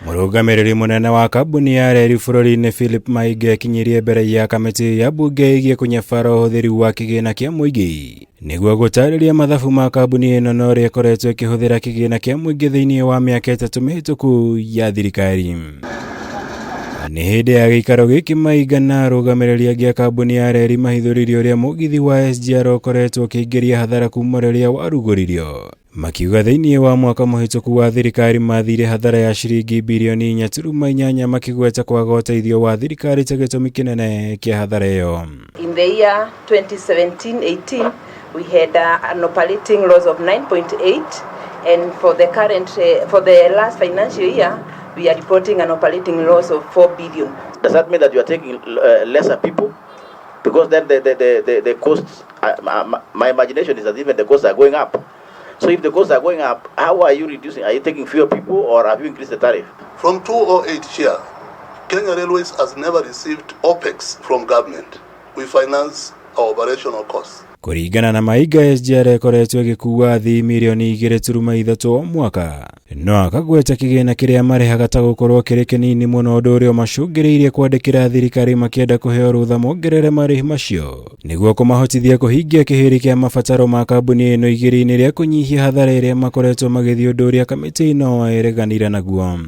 Mũrũgamĩrĩri mũnene wa kambuni ya reri bũrũri-inĩ Philip Maige akinyirie mbere ya kamĩtĩ ya mbunge ĩgiĩ kũnyabara ũhũthĩri wa kĩgĩna kĩa mũingĩ nĩguo gũtarĩria mathabu ma kambuni ĩno na ũrĩa ĩkoretwo ĩkĩhũthĩra kĩgĩna kĩa mũingĩ thĩinĩ wa mĩaka 3 mĩhĩtũku ya thirikari. Nĩ hĩndĩ ya gĩikaro gĩkĩ Maiga na arũgamĩrĩri angĩ a kambuni ya reri mahithũririe ũrĩa mũgithi wa SGR ũkoretwo ũkĩingĩria hathara kuma rĩrĩa warugũririo. Makiuga thĩinĩ wa mwaka mũhĩtũku wa thirikari mathire hathara ya ciringi birioni 4.8 makĩgweta kwaga ũteithio wa thirikari ta gĩtũmi kĩnene kĩa hathara ĩyo. In the year 2017-18, we had an operating loss of 9.8, and for the current, for the last financial year, we are reporting an operating loss of 4 billion. Does that mean that you are taking lesser people? Because then the costs, my imagination is that even the costs are going up. So if the costs are going up, how are you reducing? Are you taking fewer people or have you increased the tariff? From 2008 here, Kenya Railways has never received OPEX from government. We finance our operational costs. Kũringana na Maiga, SGR ĩkoretwo ĩgĩkuua athii mirioni 2.3 o mwaka, no akagweta kĩgĩna kĩrĩa marĩhaga ta gũkorwo kĩrĩ kĩnini mũno, ũndũ ũrĩa ũmacũngĩrĩirie kwandĩkĩra thirikari makĩenda kũheo rũtha mongerere marĩhi macio nĩguo kũmahotithia kũhingia kĩhĩrĩ kĩa mabataro ma kambuni ĩno igĩrĩ-inĩ rĩa kũnyihia hathara ĩrĩa makoretwo magĩthiĩ, ũndũ ũrĩa kamĩtĩ ĩno ĩreganire naguo.